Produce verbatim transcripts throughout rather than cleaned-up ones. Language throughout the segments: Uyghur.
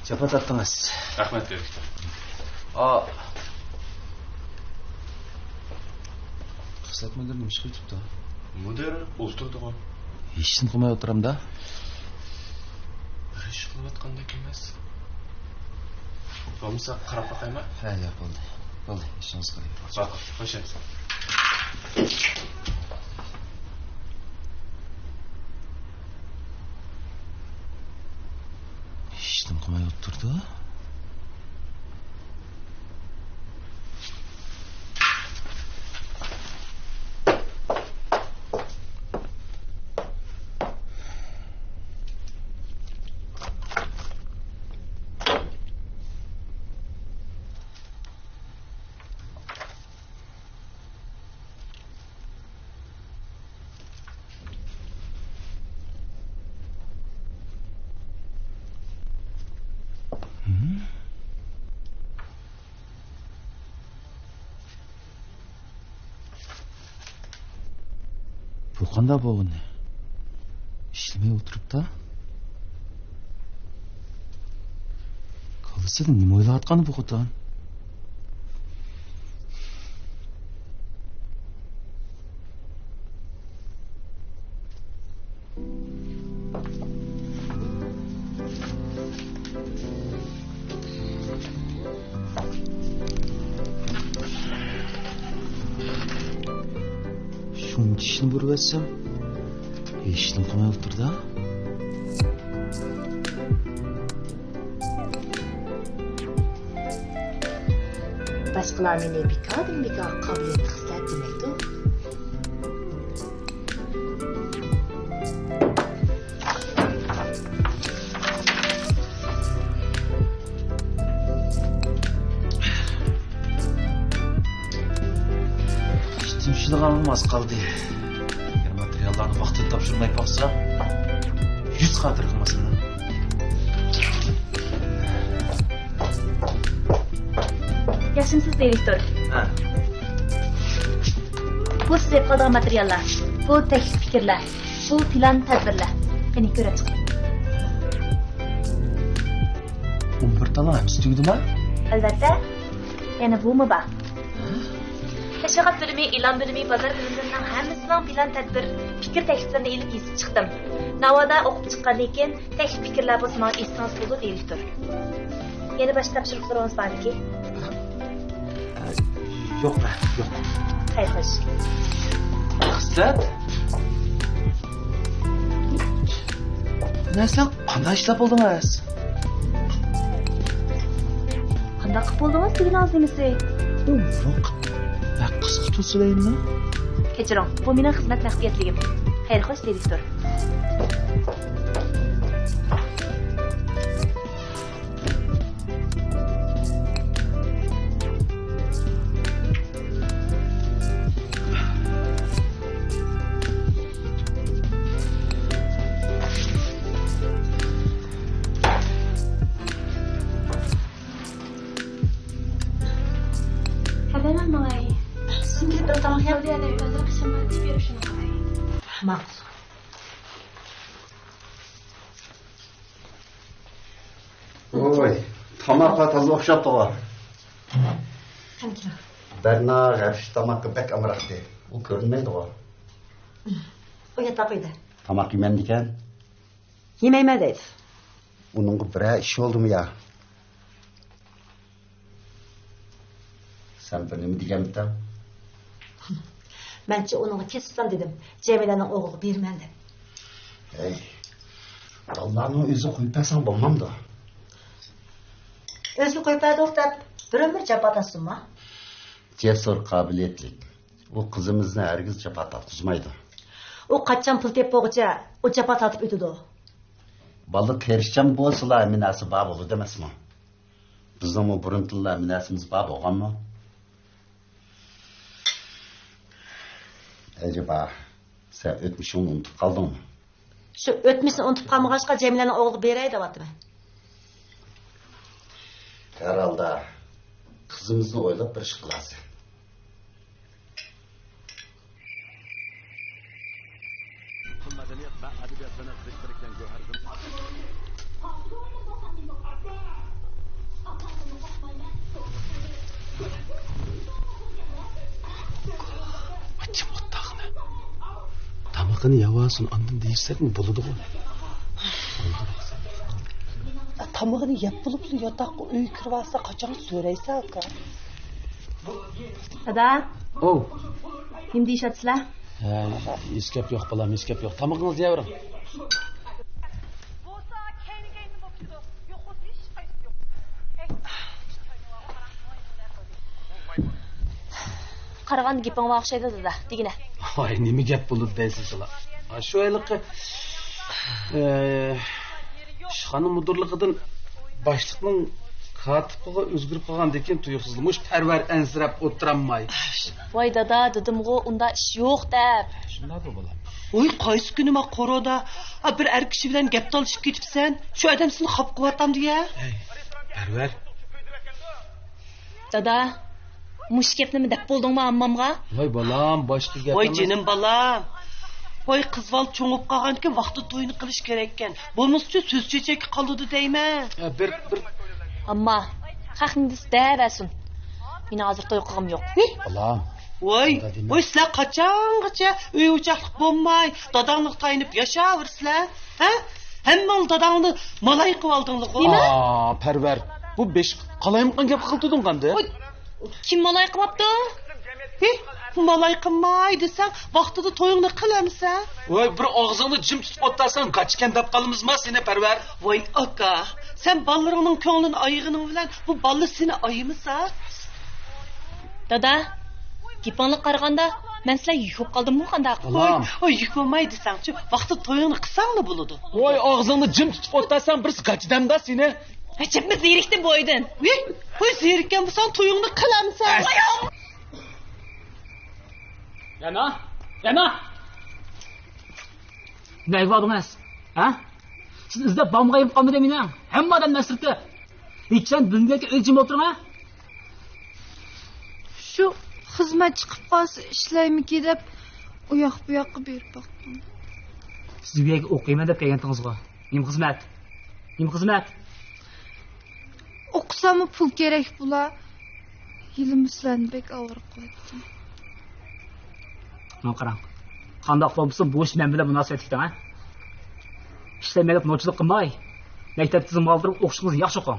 جاپا تارتتىڭىز. رەھمەت، دىرېكتور. ئا. خىسلەت مۇدىر نېمە ئىش قىلىۋېتىپتۇ؟ مۇدىر ئولتۇرىدىغۇ. ھېچنېمە قىلماي ئولتۇرامدا. بىر ئىش قىلىۋاتقاندەك ئەمەس. بولمىسا قاراپ باقايما؟ ھە، ياق، بولدى. بولدى، ئىشىڭىزغا قاراڭ. ماقۇل، خوش ئەمىسە. ھېچنېمە قىلماي ئولتۇرىدۇ. بۇ قانداق بولغىنى؟ ئىشلىمەي ئولتۇرۇپتا. كاللىسىدا نېمە ئويلاۋاتقانى بۇ خوتۇن؟ شۇنچە ئىشنى بۇرۇۋەتسەم، ھېچنېمە قىلماي ئولتۇرىدۇ. باشقىلار مېنى بىكاردىن بىكار قابىلىيەتلىك خىسلەت دېمەيدۇ. تىنچلىغانلىقىم ئاز قالدى. يەنە ماتېرىياللارنى ۋاقتىدا تاپشۇرماي باقسام، يۈز خاتىرە قىلماسمەن. ياخشىمۇسىز، دىرېكتور؟ ھە. بۇ سىز ئېلىپ قالىدىغان ماتېرىياللار، بۇ تەكلىپ پىكىرلەر، بۇ پىلان تەدبىرلەر. قېنى، كۆرۈپ چىقىڭ. ئون بىر تالنىڭ ھەممىسى تۈگىدىما؟ ئەلۋەتتە. يەنە بۇمۇ بار. تەشۋىقات بۆلۈمى، ئېلان بۆلۈمى، بازار بۆلۈملىرىنىڭ ھەممىسىنىڭ پىلان تەدبىر، پىكىر تەكلىپلىرىنى ئېلىپ يېزىپ چىقتىم. ناۋادا ئوقۇپ چىققاندىن كېيىن، تەكلىپ پىكىرلەر بولسا ماڭا ئېيتسىڭىز بولىدۇ، دىرېكتور. يەنە باشقا تاپشۇرۇقلىرىڭىز بارمىكىن؟ يوق، يوق. خەير، خوش. مەقسەت؟ نە، سەن قانداق ئىشلەپ بولدۇڭ ئەس؟ قانداق قىلىپ بولدىڭىز دېگىنىڭىز نېمىسى؟ ئۇنداق. بەك قىسقا تۇرسىلەيمۇ؟ كەچۈرۈڭ، بۇ مېنىڭ خىزمەت مەخپىيەتلىكىم. خەير، خوش، دىرېكتور. خەۋەر ئالماڭ ئەي. سىزنىڭ كېلىپ بىر تاماق يەپ. سەئۇدىيەدە ئۆزۈم ئىشىم بار دەپ يۈرۈشۈنى قاراي. ماقۇل. ۋوي، تاماقلار تازا ئوخشاپتىغۇ. قېنى كېلىڭ. بەرنا غەربىي تاماققا بەك ئامراقتى. ئۇ كۆرۈنمەيدىغۇ. ئۇ ياتاق ئۆيدە. تاماق يېمەمدىكەن؟ يېمەيمەن دەيدۇ. ئۇنىڭغا بىرەر ئىش بولدىمۇ يا؟ سەن بىر نېمە دېگەنمىتىڭ؟ مەنچە ئۇنىڭغا كېسىپلا دېدىم، جەمىلەنىڭ ئوغلىغا بېرىمەن دەپ. ھەي، بالىلارنىڭ ئۆزى قويۇپ بەرسەڭ بولمامدۇ؟ ئۆزى قويۇپ بەردۇق دەپ بىر ئۆمۈر جاپا تارتسۇنما؟ جەسۇر، قابىلىيەتلىك. ئۇ قىزىمىزنى ھەرگىز جاپا تارتقۇزمايدۇ. ئۇ قاچان پۇل تېپىپ بولغۇچە ئۇ جاپا تارتىپ ئۆتىدۇ. بالا تىرىشچان بولسىلا ھەممە نەرسە بار بولىدۇ ئەمەسمۇ؟ بىزنىڭمۇ بۇرۇندىنلا ھەممە نەرسىمىز بار بولغانمۇ؟ ئەجەبا، سەن ئۆتمۈشۈڭنى ئۇنتۇپ قالدىڭمۇ؟ شۇ ئۆتمۈشنى ئۇنتۇپ قالمىغاچقا جەمىلەنىڭ ئوغلىغا بېرەي دەۋاتىمەن. ھەر ھالدا قىزىمىزنى ئويلاپ بىر ئىش قىلارسەن. پۈتكۈل مەدەنىيەت ۋە ئەدەبىيات سەنئەت بىرىكتۈرۈلگەن گۆھەردىن. قېنى يەۋالسۇن، ئاندىن دېيىشسەكمۇ بولىدىغۇ. تامىقىنى يەپ بولۇپلا ياتاققا ئۆيگە كىرىۋالسا قاچان سۆرەيسەن ئاكا؟ دادا. ئوۋ. نېمە دېيىشەتسىلەر؟ ھە، ھېچ گەپ يوق بالام، ھېچ گەپ يوق. تامىقىڭىزنى يەۋېرىڭ. قارىغاندا گېپىڭ بار ئوخشايدۇ دادا، دېگىنە. ۋاي، نېمە گەپ بولىدۇ دەيسىز شۇلا. ھا، شۇ ھېلىقى، ئى، ئىشخانا مۇدىرلىقىدىن باشلىقنىڭ كاتىپىغا ئۆزگىرىپ قالغاندىن كېيىن تۇيۇقسىزلا مۇشۇ پەرۋەر ئەنسىرەپ ئولتۇرالماي. ۋاي دادا، دېدىمغۇ ئۇنداق ئىش يوق دەپ. شۇنداقمۇ بولامدۇ؟ ۋاي، قايسى كۈنى ما قورۇدا، ئا، بىر ئەر كىشى بىلەن گەپ تالىشىپ كېتىپسەن، شۇ ئادەم سېنى خاپا قىلىۋاتامدۇ يا؟ ھەي، پەرۋەر. دادا، مۇشۇ گەپنىمۇ دەپ بولدۇڭمۇ ئاممامغا؟ ۋاي بالام، باشقا گەپ ۋاي ئەمەس. جېنىم بالام. ۋاي قىز بالا چوڭ بولۇپ قالغاندىكىن ۋاقتىدا توينى قىلىش كېرەككەن. بولمىسىچۇ سۆز چېچەككە قالىدۇ دەيمەن. ئە، بىر، بىر. ئامما، خەقنىڭ دېسە دەۋەرسۇن. مېنىڭ ھازىر توي قىلغۇم يوق. ھى؟ بالام. ۋاي، ئۇنداق دېمە. ۋاي سىلەر قاچانغىچە ئۆي ئوچاقلىق بولماي، داداڭلىققا تايىنىپ ياشاۋېرىسىلەر؟ ھە؟ ھەممىڭلار داداڭنى مالاي قىلىۋالدىڭلارغۇ. نېمە؟ ئا، پەرۋەر. بۇ بېشى قالايمىقان گەپ قىلىۋاتىدۇ قاندى؟ ۋاي، كىم مالاي قىلىۋاپتۇ؟ ھى؟ مالاي قىلماي دېسەڭ، ۋاقتىدا تويۇڭنى قىلەمسەن؟ ۋاي، بىر ئاغزىڭنى جىم تۇتۇپ ئولتۇرساڭ، گاچىكەن دەپ قالىمىزما سېنى، پەرۋەر؟ ۋاي ئاكا، سەن بالىلىرىڭنىڭ كۆڭلىنى ئايىغىنىڭ بىلەن بۇ بالىلار سېنى ئايىمىسا؟ دادا، گېپىڭلارغا قارىغاندا، مەن سىلەرگە يۈك بولۇپ قالدىممۇ قانداق؟ بالام. ۋاي، ۋاي، يۈك بولماي دېسەڭچۇ، ۋاقتىدا تويۇڭنى قىلساڭلا بولىدۇ. ۋاي، ئاغزىڭنى جىم تۇتۇپ ئولتۇرساڭ، بىرسى گاچىدەمدا سېنى. ھە، جىممە زېرىكتىم بۇ ئۆيدىن. ۋىي، ۋىي، زېرىككەن بولساڭ تويۇڭنى قىلەمسەن. ئەس. يەنە؟ يەنە؟ نەگە باردىڭىز؟ ھە؟ سىز ئىزدەپ بارمىغايىم قالمىدى مېنىڭ. ھەممە ئادەم مەسرىتى. ھېچ سەن بۈگۈنگىچە ئۆي جىم ئولتۇرۇڭ، ھە؟ شۇ خىزمەت چىقىپ قالسا ئىشلەيمىكى دەپ ئۇياق بۇياققا بېرىپ باقتىم. سىز بۇ يەرگە ئوقۇيمەن دەپ كەلگەنتىڭىزغۇ؟ نېمە خىزمەت؟ نېمە خىزمەت؟ ئوقۇساممۇ پۇل كېرەك بولا. يىلىمۇ سىلەرنى بەك ئاۋارە قىلىۋەتتىم. ماڭا قاراڭ. قانداق بولمىسۇن بۇ ئىش مەن بىلەن مۇناسىۋەتلىك دەڭ، ھە؟ ئىشلەنمەي دەپ نوچىلىق قىلماي، مەكتەپتە تىزىمغا ئالدۇرۇپ ئوقۇشىڭىزنى ياخشى ئوقۇڭ.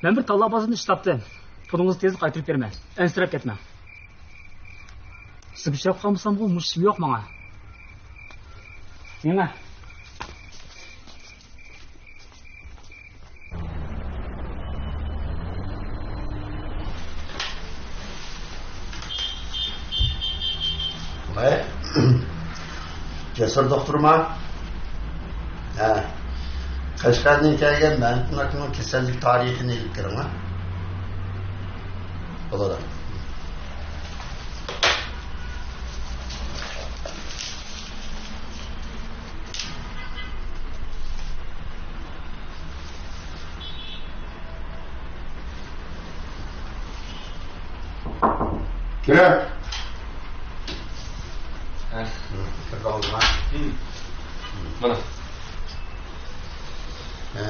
مەن بىر تاللا بازىرىدا ئىش تاپتىم. پۇلىڭىزنى تېزلا قايتۇرۇپ بېرىمەن. ئەنسىرەپ كەتمەڭ. سىزگە ئۇچراپ قالمىسامغۇ مۇشۇ يوق ماڭا. مېڭە. ۋاي. جەسۇر دوختۇرما؟ ھە. قەشقەردىن كەلگەن مەمتىمىن ئاكىنىڭ كېسەللىك تارىخىنى ئېلىپ كىرىڭ، ھە. بولىدۇ. كىرە. ھە. كىردىڭىزما؟ مانا. ھە.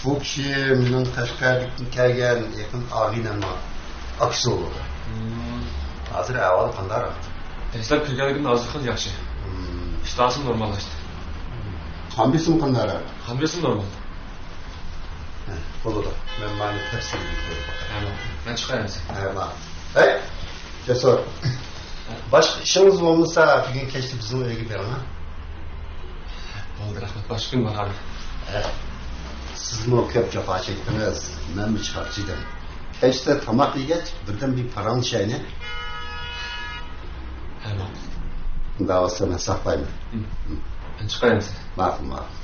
بۇ كىشى مېنىڭ قەشقەردىن كەلگەن يېقىن ئاغىنەمنىڭ ئاكىسى بولىدۇ. ھازىر ئەھۋالى قانداقراق؟ دەسلەپ كىرگەنلىكىدىن ھازىر خېلى ياخشى. ئىشتىھاسىمۇ نورماللاشتى. قان بېسىمى قانداقراق؟ قان بېسىمى نورمال. ھە، بولىدۇ. مەن مانا تەپسىلىي بىلىپ بېرىمەن. ھە، مەن چىقاي ئەمىسە. ھە، ماقۇل. ھەي، جەسۇر. باشقا ئىشىڭىز بولمىسا، بۈگۈن كەچتە بىزنىڭ ئۆيگە بېرىڭ، ھە؟ بولدى، رەھمەت. باشقا كۈنى بارارمەن. ھە. سىزمۇ كۆپ جاپا چەكتىڭىز، مەنمۇ چارچىدىم. كەچتە تاماق يېگەچ، بىردەم بىر پاراڭلىشايلى. ھە، ماقۇل. ئۇنداق بولسا مەن ساقلايمەن. مەن چىقاي ئەمىسە. ماقۇل، ماقۇل.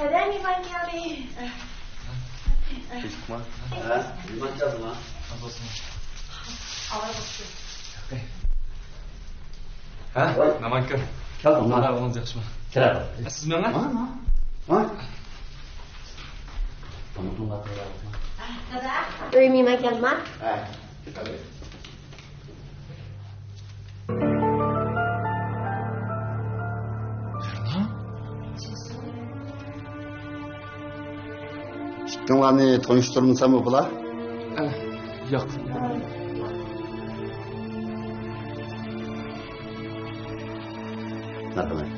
ھەدە مېھمان كەلدى. ھە، مېھمان كەلدىما؟ ھە؟ ۋاي. نامانكىم. كەلدىڭما؟ ئەھۋالىڭىز ياخشىمۇ؟ كىرە. سىز مېڭە؟ ھە، ھە. ئۆي مېھمان كەلدىما؟ ھە. ئىككىڭلارنى تونۇشتۇرمىساممۇ بولا؟ ئە، ياق. مەرھەمەت.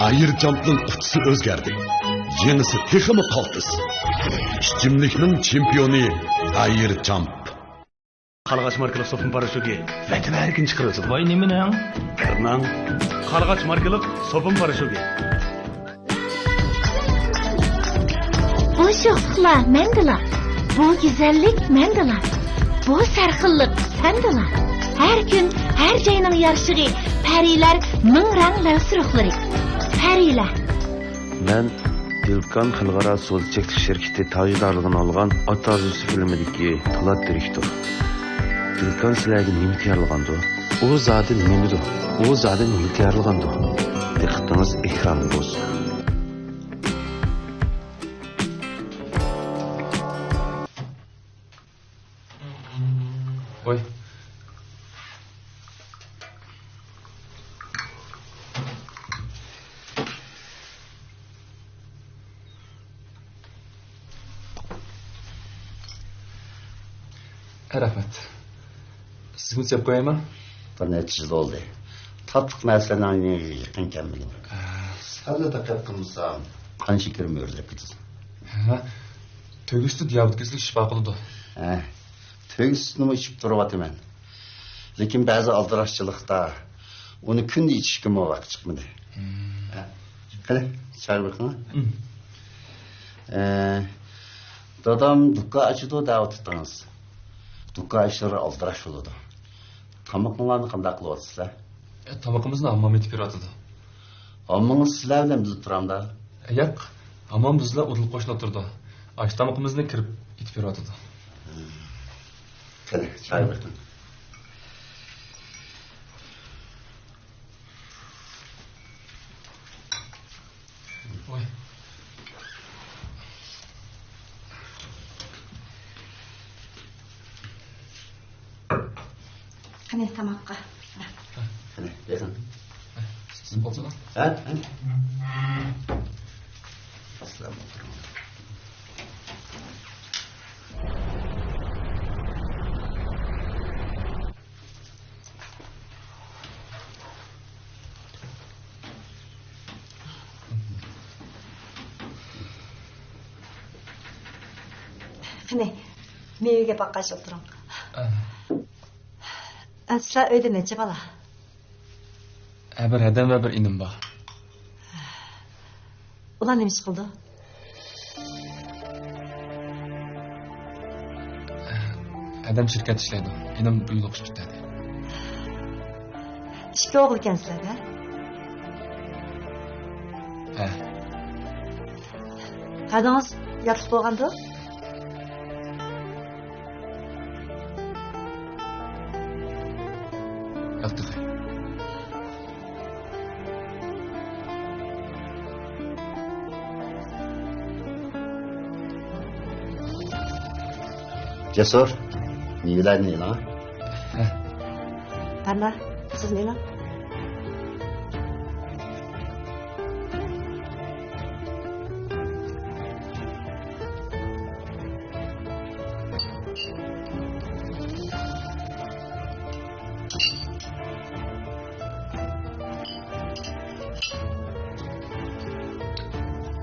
ئايرچامپنىڭ قۇتىسى ئۆزگەردى. يېڭىسى تېخىمۇ قالتىس. ئىچىملىكنىڭ چېمپىيونى ئايرچامپ. قارلىغاچ ماركىلىق سوپۇن پاراشوكى ۋەتەن ئەركىن چىقىرىۋېتىدۇ. ۋاي، نېمىنىڭ؟ بىرنىڭ. قارلىغاچ ماركىلىق سوپۇن پاراشوكى. بۇ شوخلۇقلار مەندىلا، بۇ گۈزەللىك مەندىلا، بۇ سەرخىللىق سەندىلا. ھەر كۈن، ھەر جاينىڭ يارىشىغى، پەرىلەر مىڭ رەڭ لەۋ سۇرۇقلىرى. پەرىلەر. مەن دىلكان خەلقئارا سودا چەكلىك شىركىتى تاجدارلىقىنى ئالغان ئات ئارزۇسى فىلىمىدىكى تالانت دىرېكتور. دىلكان سىلەرگە نېمە تەييارلىغاندۇ؟ ئۇ زادى نېمىدۇ؟ ئۇ زادى نېمە تەييارلىغاندۇ؟ دىققىتىڭىز ئېكراندا بولسۇن. ۋاي. رەھمەت. سىزگىمۇ سېلىپ قويايمۇ؟ بىر نەچچە يىل بولدى. تاتلىق نەرسىلەرنىڭ يېنىغا يېقىن كەلمىگىن. ئە. سەللا دىققەت قىلمىسام، قان شېكىرىم ئۆرلەپ كېتىدۇ. ھە. تۆگە سۈتى دىيابېت كېسىلىگە شىپا قىلىدۇ. ھە. تۆگە سۈتىنىمۇ ئىچىپ تۇرۇۋاتىمەن. لېكىن بەزى ئالدىراشچىلىقتا ئۇنى كۈندە ئىچىشكىمۇ ۋاقىت چىقمىدى. ھە. قېنى، چاي بېقىڭ. ئە، دادام دۇكان ئاچىدۇ دەۋاتىتىڭىز. دۇكان ئىشلىرى ئالدىراش بولىدۇ. تامىقىڭلارنى قانداق قىلىۋاتىسىلەر؟ ئە، تامىقىمىزنى ھاممام ئېتىپ بېرىۋاتىدۇ. ھاممىڭىز سىلەر بىلەن بىللە تۇرامدا؟ ئە، ياق، ھاممام بىز بىلەن ئۇدۇل قوشنا تۇرىدۇ. ئاش تامىقىمىزنى كىرىپ ئېتىپ بېرىۋاتىدۇ. قېنى، چاي بېقىڭ. ۋاي. قېنى، تاماققا. قېنى، بېرىڭ. سىز بولسىڭىز. ھە؟ ھە؟ ئەسسالامۇ ئەلەيكۇم. قېنى، مېۋىگە باققاچ ئولتۇرۇڭ. ئە. ئە، سىلەر ئۆيدە نەچچە بالا؟ ئە، بىر ھەدەم ۋە بىر ئىنىم بار. ئۇلار نېمە ئىش قىلىدۇ؟ ھەدەم شىركەتتە ئىشلەيدۇ، ئىنىم بىللە ئوقۇش پۈتتۈردى. ئىككى ئوغۇلكەنسىلەر-دە؟ ھە. ھەدىڭىز ياتلىق بولغاندۇ؟ ياق تېخى. جەسۇر، مېۋىلەرنى ئېلىڭ. ھە. بەرنا، سىزمۇ ئېلىڭ.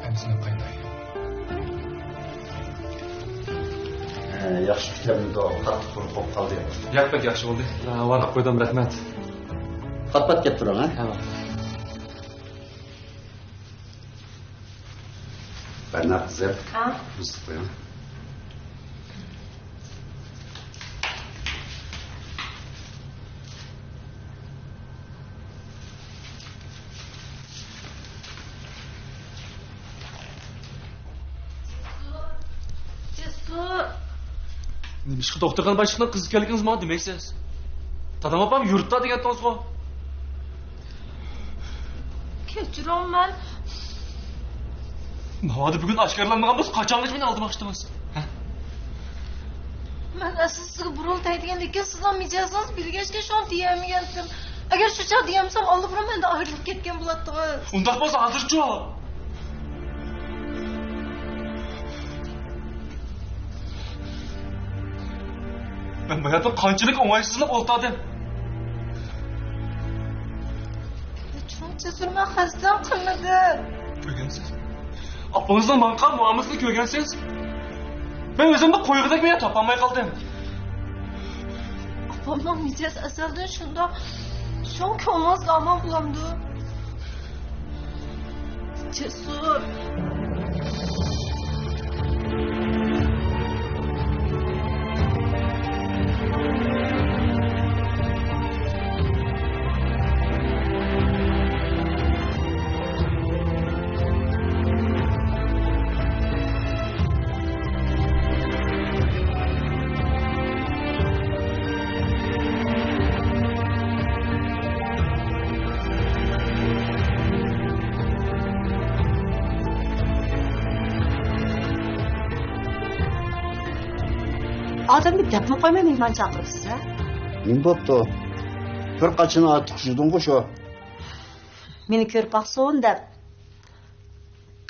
ئەمىسە مەن قايتاي. ھە، ياخشى كۈتەمدۇ، قاتتىق قۇرۇق بولۇپ قالدى. ياق، بەك ياخشى بولدى. ھاۋانى ئاپ قويدۇم، رەھمەت. پات-پات كەپ تۇرۇڭ، ھە؟ ھە. بەرنا قىزىم، ھە؟ مۇز قويۇڭ. نېمىشقا دوختۇرخانا باشلىقىنىڭ قىزى ئىكەنلىكىڭىزنى ماڭا دېمەيسىز؟ دادام ئاپام يۇرتتا دېگەنتىڭىزغۇ؟ كەچۈرۈڭ، مەن ناۋادا بۈگۈن ئاشكارىلانمىغان بولسا، قاچانغىچە مېنى ئالدىماقچىدىڭىز؟ ھە؟ مەن ئەسلى سىزگە بۇرۇلتاي دېگەن، لېكىن سىزنىڭ مىجەزىڭىز بىلگەچكە شۇڭا دېيەلمىگەنتىم. ئەگەر شۇ چاغ دېيەلمىسەم، ئاللىبۇرۇن مەندىن ئايرىلىپ كەتكەن بولاتتىڭىز. ئۇنداق بولسا ھازىرچۇ؟ مەن باياتىن قانچىلىك ئوڭايسىزلىنىپ ئولتۇردۇم. چوڭ جەسۇر، مەن قەستەن قىلمىدىم. كۆرگەنسىز. ئاپىڭىزنىڭ ماڭا قىلغان مۇئامىلىسىنى كۆرگەنسىز. مەن ئۆزۈمنى قويغۇدەك بىر يەر تاپالماي قالدىم. ئاپامنىڭ مىجەزى ئەزەلدىن شۇنداق. شۇڭا كۆڭلىڭىزگە ئامان بولامدۇ؟ جەسۇر. ئادەمگە دەپمۇ قويماي مېھمان چاقىرىپسىز، ھە؟ نېمە بوپتۇ؟ بىر قاچىنى ئارتۇق جۈدۈڭغۇ شۇ. مېنى كۆرۈپ باقسۇن دەپ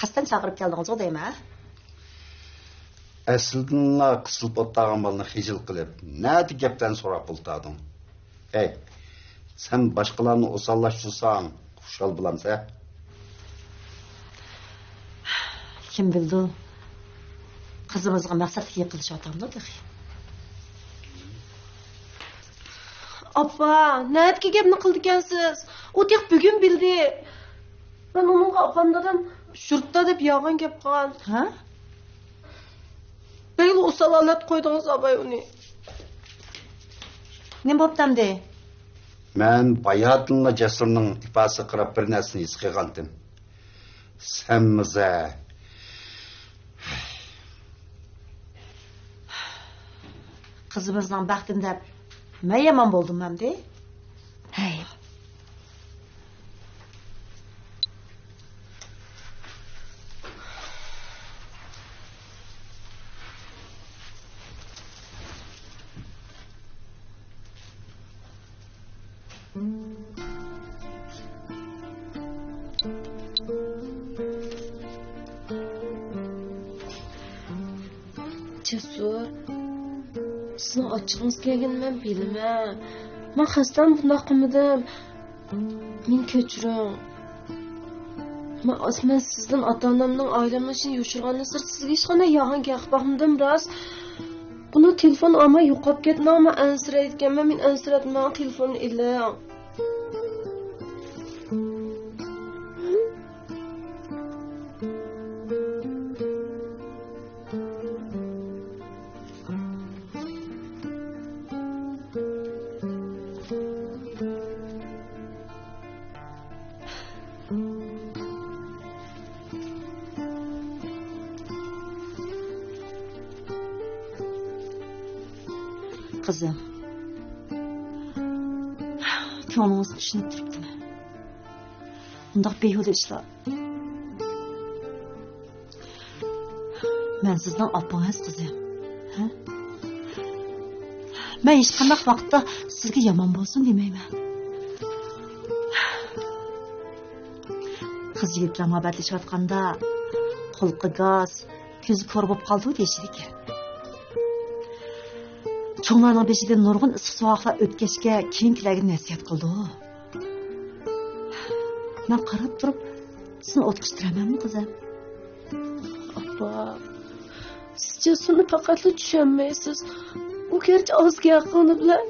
قەستەن چاقىرىپ كەلدىڭىزغۇ دەيمەن، ھە؟ ئەسلىدىنلا قىسىلىپ ئولتۇرغان بالىنى خىجىل قىلىپ، نەدە گەپلەرنى سوراپ ئولتۇردۇڭ؟ ھەي، سەن باشقىلارنى ئوساللاشتۇرساڭ، خۇشال بولامسەن؟ كىم بىلىدۇ، قىزىمىزغا مەقسەتلىك يېقىنلىشىۋاتامدۇ تېخى؟ ئاپا، نەدىكى گەپنى قىلىدىكەنسىز؟ ئۇ تېخى بۈگۈن بىلدى. مەن ئۇنىڭغا ئاپام دادام شۇرتتا دەپ يالغان گەپ قىلغان. ھە؟ بەكلا ئوسال ھالەتتە قويدىڭىز ئاباي ئۇنى. نېمە بوپتۇ ئەمدى؟ مەن باياتىنلا جەسۇرنىڭ ئىپادىسىگە قاراپ بىر نەرسىنى ھېس قىلغانتىم. سەنمۇ زە. قىزىمىزنىڭ بەختىنى دەپ مەن يامان بولدۇممۇ ئەمدى؟ ھەي. جەسۇر، سىزنىڭ ئاچچىقىڭىز كەلگىنىنى مەن بىلىمەن. مەن قەستەن بۇنداق قىلمىدىم. مېنى كەچۈرۈڭ. مەن، مەن سىزدىن ئاتا-ئانامنىڭ ئائىلەمنىڭ ئىشىنى يوشۇرغاندىن سىرت سىزگە ھېچقانداق يالغان گەپ قىلىپ باقمىدىم، راست. بۇنىڭ تېلېفونى ئالماي يوقاپ كەتمەڭ، مەن ئەنسىرەيدىكەنمەن، مېنى ئەنسىرەتمەڭ، تېلېفوننى ئېلىڭ. قىزىم، كۆڭلىڭىزنى چۈشىنىپ تۇرۇپتىمەن. ئۇنداق بىھۇدە ئىشلار. مەن سىزنىڭ ئاپىڭىز، قىزىم. ھە؟ مەن ھېچقانداق ۋاقىتتا سىزگە يامان بولسۇن دېمەيمەن. قىز يىگىت بىلەن مۇھەببەتلىشىۋاتقاندا قۇلىقى گاس، كۆزى كور بولۇپ قالىدۇ دېيىشىدىكەن. چوڭلارنىڭ بېشىدىن نۇرغۇن ئىسسىق سوغۇقلار ئۆتكەچكە كېيىنكىلەرگە نەسىھەت قىلىدۇ. مەن قاراپ تۇرۇپ سىزنى ئوتقا تىتىرەمەنمۇ، قىزىم؟ ئاپا، سىز جەسۇرنى پەقەتلا چۈشەنمەيسىز. ئۇ گەرچە ئاز گەپ قىلغىنى بىلەن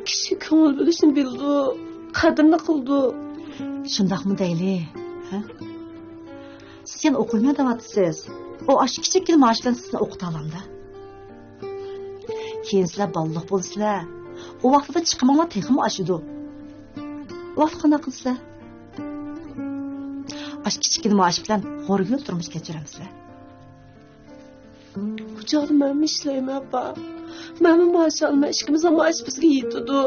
كىشى كۆڭۈل بۆلۈشنى بىلىدۇ، قەدرىنى قىلىدۇ. شۇنداقمۇ دەيلى؟ ھە؟ سىز يەنە ئوقۇيمەن دەۋاتىسىز. ئۇ ئاشۇ كىچىككىنە مائاش بىلەن سىزنى ئوقۇتالامدا؟ كېيىن سىلەر بالىلىق بولىسىلەر. ئۇ ۋاقتىدا چىقىمىڭلار تېخىمۇ ئاشىدۇ. ئۇ ۋاقىتتا قانداق قىلىسىلەر؟ ئاشۇ كىچىككىنە مائاش بىلەن غورىگىل تۇرمۇش كەچۈرەمسىلەر؟ ئۇ چاغدا مەنمۇ ئىشلەيمەن، ئاپا. مەنمۇ مائاش ئالىمەن، ئىككىمىزنىڭ مائاشى بىزگە يېتىدۇ.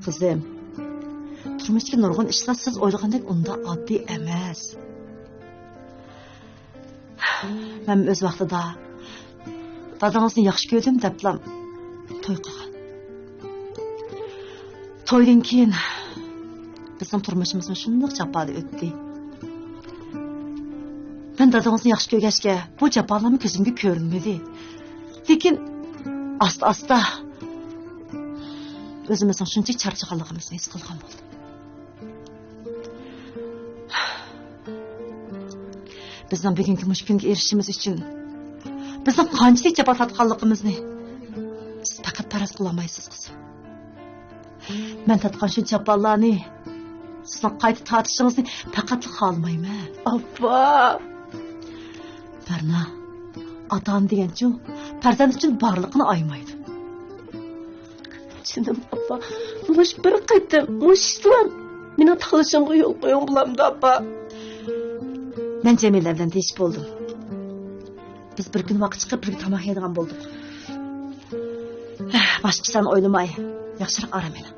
قىزىم، تۇرمۇشتىكى نۇرغۇن ئىشلار سىز ئويلىغاندەك ئۇنداق ئاددىي ئەمەس. مەن ئۆز ۋاقتىدا دادىڭىزنى ياخشى كۆردۈم دەپلا توي قىلغان. تويدىن كېيىن بىزنىڭ تۇرمۇشىمىزمۇ شۇنداق جاپادا ئۆتتى. مەن دادىڭىزنى ياخشى كۆرگەچكە، بۇ جاپالارمۇ كۆزۈمگە كۆرۈنمىدى. لېكىن ئاستا-ئاستا ئۆزىمىزنىڭ شۇنچىلىك چارچىغانلىقىمىزنى ھېس قىلغان بولدۇم. بىزنىڭ بۈگۈنكى مۇشۇ كۈنگە ئېرىشىشىمىز ئۈچۈن بىزنىڭ قانچىلىك جاپا تارتقانلىقىمىزنى سىز پەقەت پەرەز قىلالايسىز، قىزىم. مەن تارتقان شۇ جاپالارنى سىزنىڭ قايتا تارتىشىڭىزنى پەقەتلا خالىمايمەن. ئاپا! بەرنا، ئاتا-ئانا دېگەنچۇ، پەرزەنت ئۈچۈن بارلىقىنى ئايىمايدۇ. جېنىم ئاپا، مۇشۇ بىر قېتىم، مۇشۇ ئىشتىلا مېنىڭ تاللىشىمغا يول قويۇڭ، بولامدۇ، ئاپا؟ مەن جەمىلە بىلەن دېيىشىپ بولدۇم. بىز بىر كۈنى ۋاقىت چىقىرىپ، بىرگە تاماق يەيدىغان بولدۇق. باشقا ئىشلارنى ئويلىماي، ياخشىراق ئارام ئېلىڭ.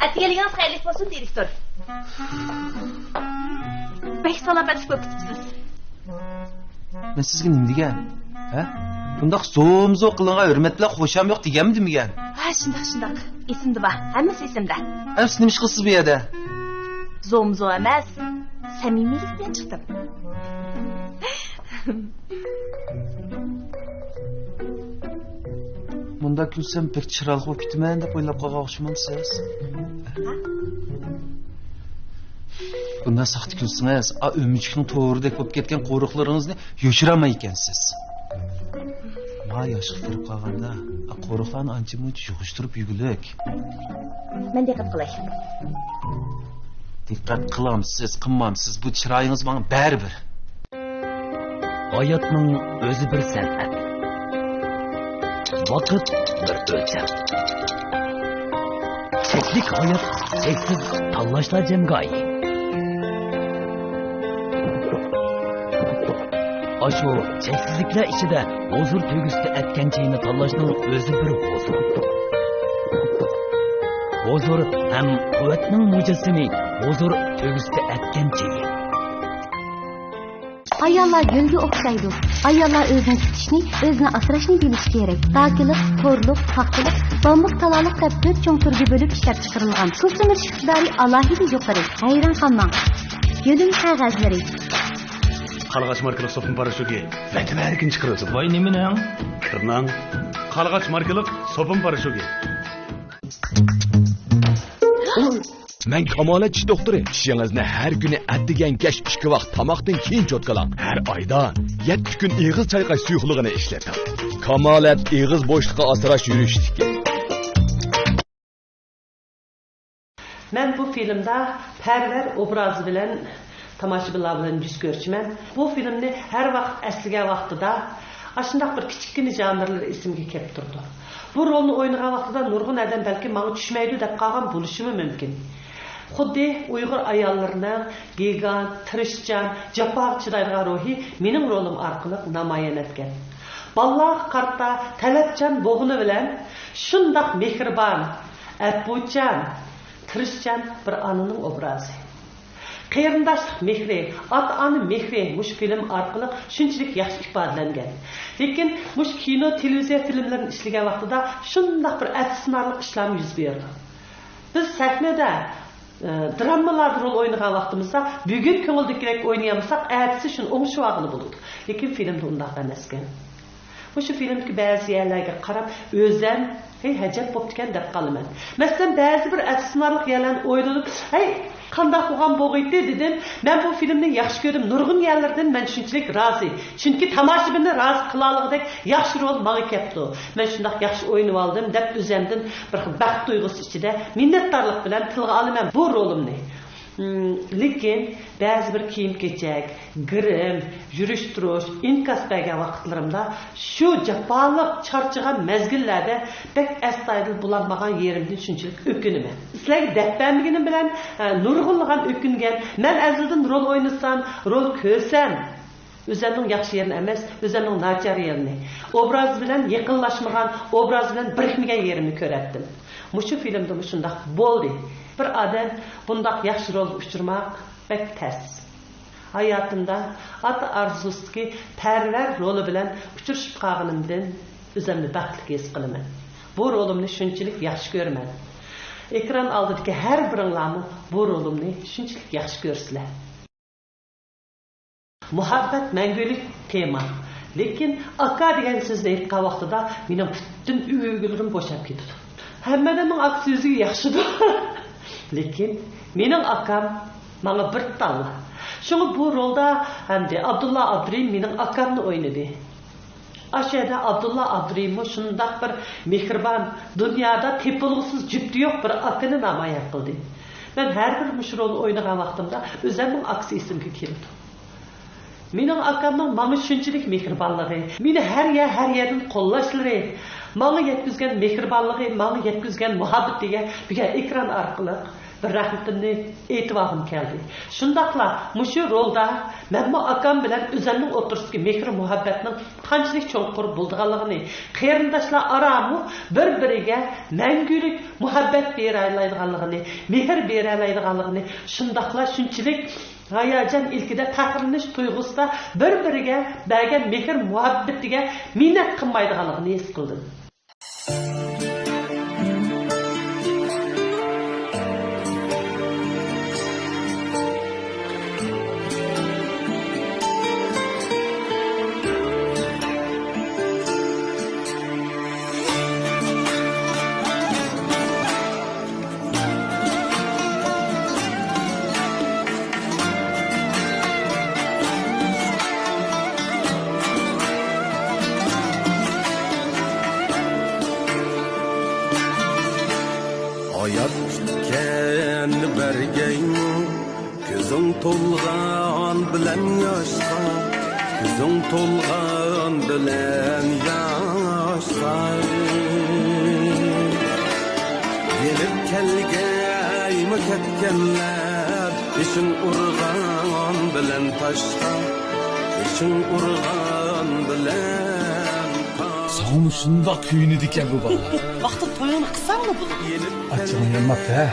ئەتىگەنلىكىڭىز خەيرلىك بولسۇن، دىرېكتور. بەك سالامەتلىك بولۇپ كېتىپسىز. مەن سىزگە نېمە دېگەن؟ ھە؟ بۇنداق زومزو قىلىڭغا ھۆرمەت بىلەن خۇشام يوق دېگەنمىدىم دېگەن؟ ھە، شۇنداق، شۇنداق. ئېسىمدە بار. ھەممىسى ئېسىمدە. ئەمىسە نېمە ئىش قىلىسىز بۇ يەردە؟ زومزو ئەمەس، سەمىمىيلىك بىلەن چىقتىم. مۇنداق كۈلسەم بەك چىرايلىق بولۇپ كېتىمەن دەپ ئويلاپ قالغان ئوخشىمامسىز؟ ھە؟ بۇنداق ساختا كۈلسىڭىز، ئا ئۆمۈچۈكنىڭ تورىدەك بولۇپ كەتكەن قورۇقلىرىڭىزنى يوشۇرالمايدىكەنسىز. ما ياشقا كىرىپ قالغاندا، ئا قورۇقلارنى ئانچە-مۇنچە يىغىشتۇرۇپ يۈگۈلۈك. مەن دىققەت قىلاي. دىققەت قىلامسىز، قىلمامسىز، بۇ چىرايىڭىز ماڭا بەرىبىر. ھاياتنىڭ ئۆزى بىر سەنئەت. ۋاقىت بىر ئۆلچەم. چەكلىك ھايات، چەكسىز تاللاشلار جەمگاھى. ئاشۇ چەكسىزلىكلەر ئىچىدە ھۇزۇر تۆگىسىدە ئەتكەن چېيىنى تاللاشنىڭ ئۆزى بىر ھۇزۇر. ھۇزۇر ھەم قۇۋۋەتنىڭ مۇجەسسىمى، ھۇزۇر تۆگىسىدە ئەتكەن چېيى. ئاياللار گۈلگە ئوخشايدۇ. ئاياللار ئۆزىنى تۇتۇشنى، ئۆزىنى ئاسراشنى بىلىشى كېرەك. داكىلىق، تورلۇق، پاختىلىق، بامبۇك، تالالىق دەپ تۆت چوڭ تۈرگە بۆلۈپ ئىشلەپ چىقىرىلغان. سۇسلىنىش ئىقتىدارى ئالاھىدە يۇقىرى. ھەيران قالماڭ. يۆلىمە قەغەزلىرى. قارلىغاچ ماركىلىق سوپۇن پاراشوكى ۋەتەن ھەرىكىنى چىقىرىۋاتىدۇ. ۋاي، نېمىنىڭ؟ كىرنىڭ. قارلىغاچ ماركىلىق سوپۇن پاراشوكى. مەن كامالەت چىش دوختۇرى. چىشىڭىزنى ھەر كۈنى ئەتىگەن كەچ ئىككى ۋاق تاماقتىن كېيىن چوتكىلاڭ. ھەر ئايدا يەتتە كۈن ئېغىز چايقاش سۇيۇقلۇقىنى ئىشلىتىڭ. كامالەت ئېغىز بوشلۇقى ئاسراش يۈرۈشلۈكى. مەن بۇ فىلىمدا پەرۋەر ئوبرازى بىلەن تاماشىبىنلار بىلەن يۈز كۆرۈشىمەن. بۇ فىلىمنى ھەر ۋاقىت ئەسلىگەن ۋاقتىدا ئاشۇنداق بىر كىچىككىنە ژانىرلىرى ئېسىمگە كېلىپ تۇرىدۇ. بۇ رولنى ئوينىغان ۋاقتىدا نۇرغۇن ئادەم بەلكىم ماڭا چۈشمەيدۇ دەپ قالغان بولۇشىمۇ مۇمكىن. خۇددى ئۇيغۇر ئاياللىرىنىڭ گىگانت، تىرىشچان، جاپاغا چىدايدىغان روھى مېنىڭ رولۇم ئارقىلىق نامايان ئەتكەن. بالىلارغا قارىتا تەلەپچان بولغىنى بىلەن شۇنداق مېھرىبان، ئەپۇچان، تىرىشچان بىر ئانىنىڭ ئوبرازى. قېرىنداشلىق مېھرى، ئاتا-ئانا مېھرى مۇشۇ فىلىم ئارقىلىق شۇنچىلىك ياخشى ئىپادىلەنگەن. لېكىن مۇشۇ كىنو، تېلېۋىزىيە فىلىملىرىنى ئىشلىگەن ۋاقتىدا شۇنداق بىر ئەپسۇسلىنارلىق ئىشلارمۇ يۈز بېرىدۇ. بىز سەھنىدە، ئە، دراممىلاردا رول ئوينىغان ۋاقتىمىزدا بۈگۈن كۆڭۈلدىكىدەك ئوينىيالمىساق، ئەتىسى شۇنى ئوڭشىۋالغىلى بولىدۇ. لېكىن فىلىمدە ئۇنداق ئەمەسكەن. مۇشۇ فىلىمدىكى بەزى يەرلەرگە قاراپ ئۆزەم، ھەي، ھەجەپ بوپتىكەن دەپ قالىمەن. مەسىلەن، بەزى بىر ئەپسۇسلىنارلىق يەرلەرنى ئويلىنىپ، ھەي، قانداق بولغان بولغىيتتى دېدىم. مەن بۇ فىلىمنى ياخشى كۆردۈم. نۇرغۇن يەرلىرىدىن مەن شۇنچىلىك رازى. چۈنكى تاماشىبىننى رازى قىلالىغۇدەك ياخشى رول ماڭا كەپتۇ. مەن شۇنداق ياخشى ئوينىۋالدىم دەپ ئۆزەمدىن بىر خىل بەخت تۇيغۇسى ئىچىدە مىننەتدارلىق بىلەن تىلغا ئالىمەن بۇ رولۇمنى. لېكىن بەزى بىر كىيىم-كېچەك، گىرىم، يۈرۈش-تۇرۇش، ئىنكاس بەرگەن ۋاقىتلىرىمدا شۇ جاپالىق، چارچىغان مەزگىللەردە بەك ئەستايىدىل بولالمىغان يېرىمدىن شۇنچىلىك ئۆكۈنىمەن. سىلەرگە دەپ بەرمىگىنىم بىلەن، ئە، نۇرغۇنلىغان ئۆكۈنگەن. مەن ئەزەلدىن رول ئوينىسام، رول كۆرسەم، ئۆزەمنىڭ ياخشى يېرىنى ئەمەس، ئۆزەمنىڭ ناچار يېرىنى، ئوبراز بىلەن يېقىنلاشمىغان، ئوبراز بىلەن بىرىكمىگەن يېرىنى كۆرەتتىم. مۇشۇ فىلىمدىمۇ شۇنداق بولدى. بىر ئادەم بۇنداق ياخشى رولغا ئۇچرىماق بەك تەس. ھاياتىمدا ئاتا ئارزۇسىدىكى پەرۋەر رولى بىلەن ئۇچرىشىپ قالغىنىمدىن ئۆزەمنى بەختلىك ھېس قىلىمەن. بۇ رولۇمنى شۇنچىلىك ياخشى كۆرىمەن. ئېكران ئالدىدىكى ھەر بىرىڭلارمۇ بۇ رولۇمنى شۇنچىلىك ياخشى كۆرىسىلەر. مۇھەببەت مەڭگۈلۈك تېما. لېكىن ئاكا دېگەن سۆزنى ئېيتقان ۋاقتىدا مېنىڭ پۈتۈن ئۆگۈنلىرىم بوشاپ كېتىدۇ. ھەممە ئادەمنىڭ ئاكىسى ئۆزىگە ياخشىدۇر. لېكىن مېنىڭ ئاكام ماڭا بىر تاللا. شۇڭا بۇ رولدا ئەمدى ئابدۇللا ئابدۇرېھىم مېنىڭ ئاكامنى ئوينىدى. ئاشۇ يەردە ئابدۇللا ئابدۇرېھىممۇ شۇنداق بىر مېھرىبان، دۇنيادا تېپىلغۇسىز جۈپتى يوق بىر ئاكىنى نامايان قىلدى. مەن ھەر بىر مۇشۇ رولنى ئوينىغان ۋاقتىمدا ئۆزەمنىڭ ئاكىسى ئېسىمگە كېلىدۇ. مېنىڭ ئاكامنىڭ ماڭا شۇنچىلىك مېھرىبانلىقى، مېنى ھەر يەر، ھەر يەردىن قوللاشلىرى، ماڭا يەتكۈزگەن مېھرىبانلىقى، ماڭا يەتكۈزگەن مۇھەببىتىگە بۈگۈن ئېكران ئارقىلىق بىر رەھمىتىمنى ئېيتىۋالغۇم كەلدى. شۇنداقلا مۇشۇ رولدا مەنمۇ ئاكام بىلەن ئۆزەمنىڭ ئوتتۇرىسىدىكى مېھرى مۇھەببەتنىڭ قانچىلىك چوڭقۇر بولىدىغانلىقىنى، قېرىنداشلار ئارامۇ بىر-بىرىگە مەڭگۈلۈك مۇھەببەت بېرەلەيدىغانلىقىنى، مېھىر بېرەلەيدىغانلىقىنى، شۇنداقلا شۇنچىلىك ھاياجان ئىلكىدە پەخىرلىنىش تۇيغۇسىدا بىر-بىرىگە بەرگەن مېھىر مۇھەببىتىگە مىننەت قىلمايدىغانلىقىنى ھېس قىلدىم. ھايات كۈتكەن بەرگەيمۇ، كۆزۈڭ تولغان بىلەن ياشقا، كۆزۈڭ تولغان بىلەن ياشقا. يېنىپ كەلگەيمۇ كەتكەنلەر، بېشىڭ ئۇرغان بىلەن تاشقا، بېشىڭ ئۇرغان بىلەن تاشقا. ساڭىمۇ شۇنداق كۆيۈنىدىكەن بۇ بالىلار. ۋاقتىدا تويۇڭنى قىلساڭلا بولىدۇ. ئاچچىقىم يانماپتۇ ھە.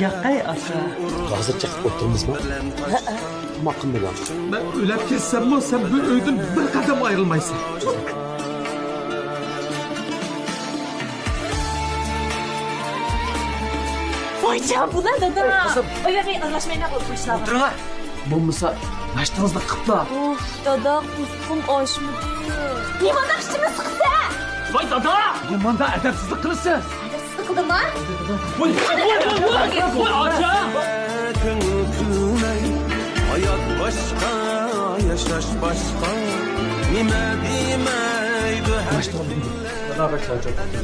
ياقەي ئاكا. ھازىر چېقىپ ئولتۇرىمىزمۇ؟ ھەئە. تاماق قىلمىدىڭ. مەن ئۆلۈپ كەتسەممۇ سەن بۇ ئۆيدىن بىر قەدەم ئايرىلمايسەن. ۋايجان بۇلار دادا. قىزىم. ئۇ يەرگە ئارىلاشمايلا بولۇپ قويسىلا. ئولتۇرۇڭلار. بولمىسا ناشتىڭىزنى قىپلا. ئۇف، دادا، قورسىقىم ئاچمىدى. نېمانداق ئىچىمنى سىقىسەن؟ ۋاي دادا! نېمانداق ئەدەپسىزلىك قىلىسىز؟ ئەدەپسىزلىك قىلدىمما؟ ۋاي، ۋاي، ۋاي، ۋاي، ۋاي، ئاچا! كۆڭۈل كۈلمەي، ھايات باشقا، ياشاش باشقا. نېمە دېمەيدۇ ھەر دادا بەك چارچاپ كەتتى.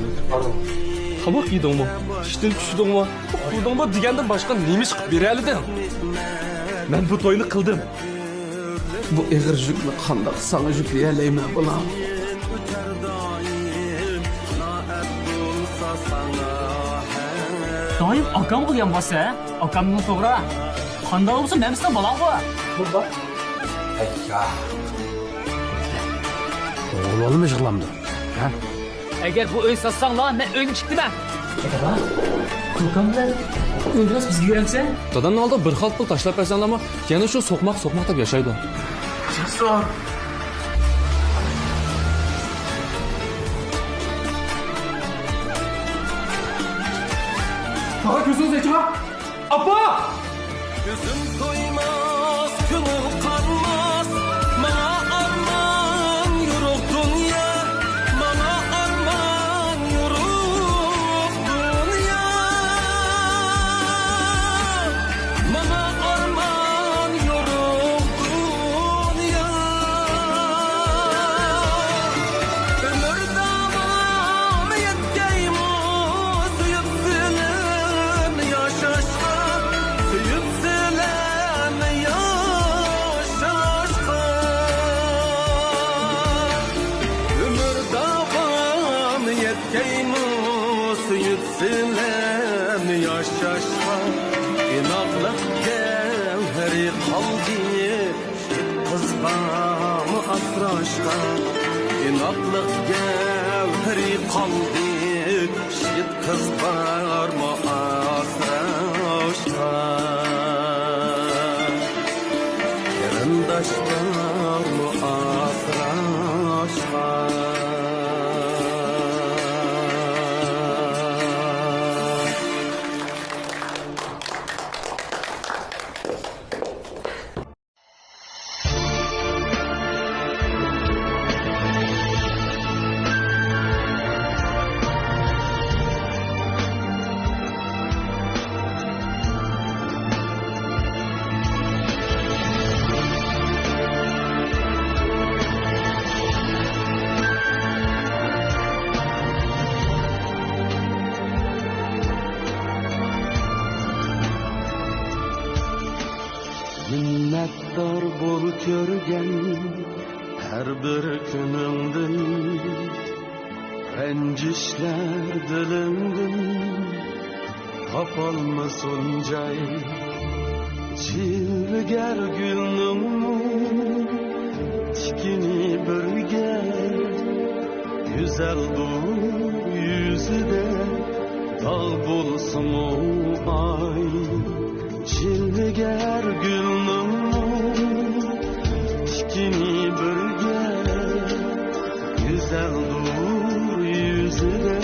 تاماق يېدىڭمۇ؟ چۈشتىن چۈشتۈڭمۇ؟ ئۇخلىدىڭمۇ دېگەندىن باشقا نېمە ئىش قىلىپ بېرەلىدىڭ؟ مەن بۇ توينى قىلدىم. بۇ ئېغىر يۈكنى قانداق ساڭا يۈكلىيەلەيمەن، بالام؟ دائىم ئاكامغا يانباسسەن، ئاكامنىڭ توغرا. قانداق بولسا مەن سېنىڭ بالاڭغۇ. بۇ بار. ئەييا. ئوغۇل بالىمۇ يىغلامدۇ؟ ھە؟ ئەگەر بۇ ئۆي ساتساڭلار، مەن ئۆيدىن چىقتىمەن. دادا، كوكام بىلەن ئۆلمەس بىزگە يۈرەمسەن؟ دادامنىڭ ئالدىغا بىر خىل پۇل تاشلاپ بەرسەڭلارمۇ، يەنە شۇ سوقماق سوقماق دەپ ياشايدۇ. جاسۇر! تاغا كۆزىڭىزنى ئېچىڭا! ئاپا! كۆزۈم تويماس، كۆڭۈل قانماس، ماڭا ئارمان يورۇق دۇنيا، ماڭا ئارمان يورۇق دۇنيا، ماڭا ئارمان يورۇق دۇنيا. ئۆمۈر داۋامى يەتكەيمۇ سۆيۈپ سېنى ياشاشقا. قالدى شېھىت قىز بارمۇ ئاسراشقا؟ ئىناقلىق گەۋھىرى قالدى شېھىت قىز بارمۇ ئاسراشقا؟ قېرىنداش بارمۇ ئاسراشقا؟ مىننەتدار بول كۆرگەن ھەر بىر كۈنۈڭدىن، رەنجىشلەر دىلىڭدىن تاپالمىسۇن جاي. جىلۋىگەر گۈلنىڭمۇ تىكىنى بىرگە، گۈزەل بۇ يۈزىدە داغ بولسىمۇ ئاي. جىلۋىگەر گۈلنىڭمۇ تىكىنى بىرگە، گۈزەلدۇر يۈزىدە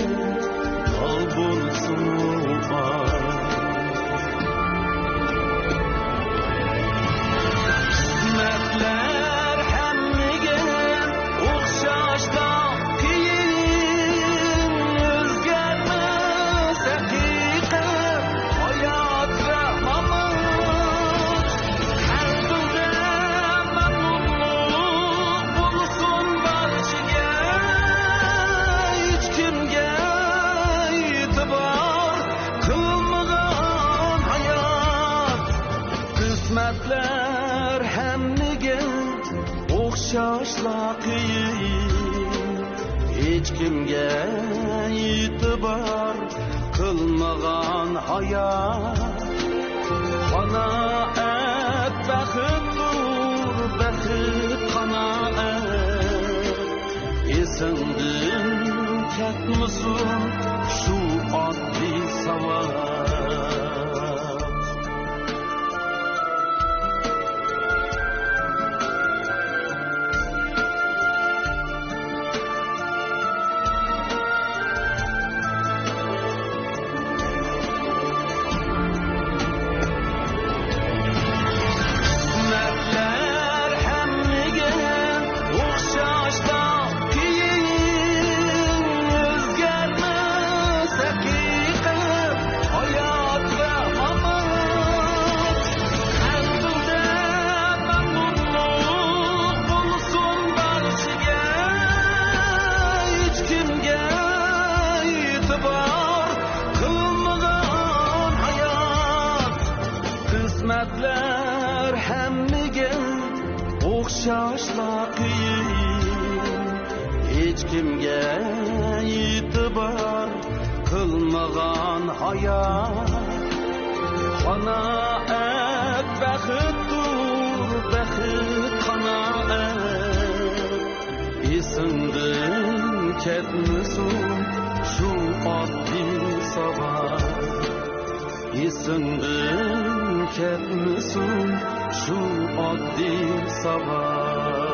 داغ بولسىمۇ بار. قىسمەتلەر ھەممىگە ئوخشاشلا قىيىن، ئۆزگەرمەس ھەقىقەت، ھايات ۋە مامات. قەلبىڭدە مەمنۇنلۇق بولسۇن بارچىگە، ھېچكىمگە ئېتىبار قىلمىغان ھايات. قىسمەتلەر ھەممىگە ئوخشاشلا قىيىن، ھېچكىمگە ئېتىبار قىلمىغان ھايات. قانائەت بەختتۇر، بەخت قانائەت. ئېسىڭدىن كەتمىسۇن شۇ ئاددىي ساۋات. قىسمەتلەر ھەممىگە ئوخشاشلا قىيىن، ئۆزگەرمەس ھەقىقەت، ھايات ۋە مامات. قەلبىڭدە مەمنۇنلۇق بولسۇن بارچىگە، ھېچكىمگە ئېتىبار قىلمىغان ھايات. قىسمەتلەر ھەممىگە ئوخشاشلا قىيىن، ھېچكىمگە ئېتىبار قىلمىغان ھايات. قانائەت بەختتۇر، بەخت قانائەت. ئېسىڭدىن كەتمىسۇن شۇ ئاددىي ساۋات. ئېسىڭدىن كەتمىسۇن شۇ ئاددىي ساۋات.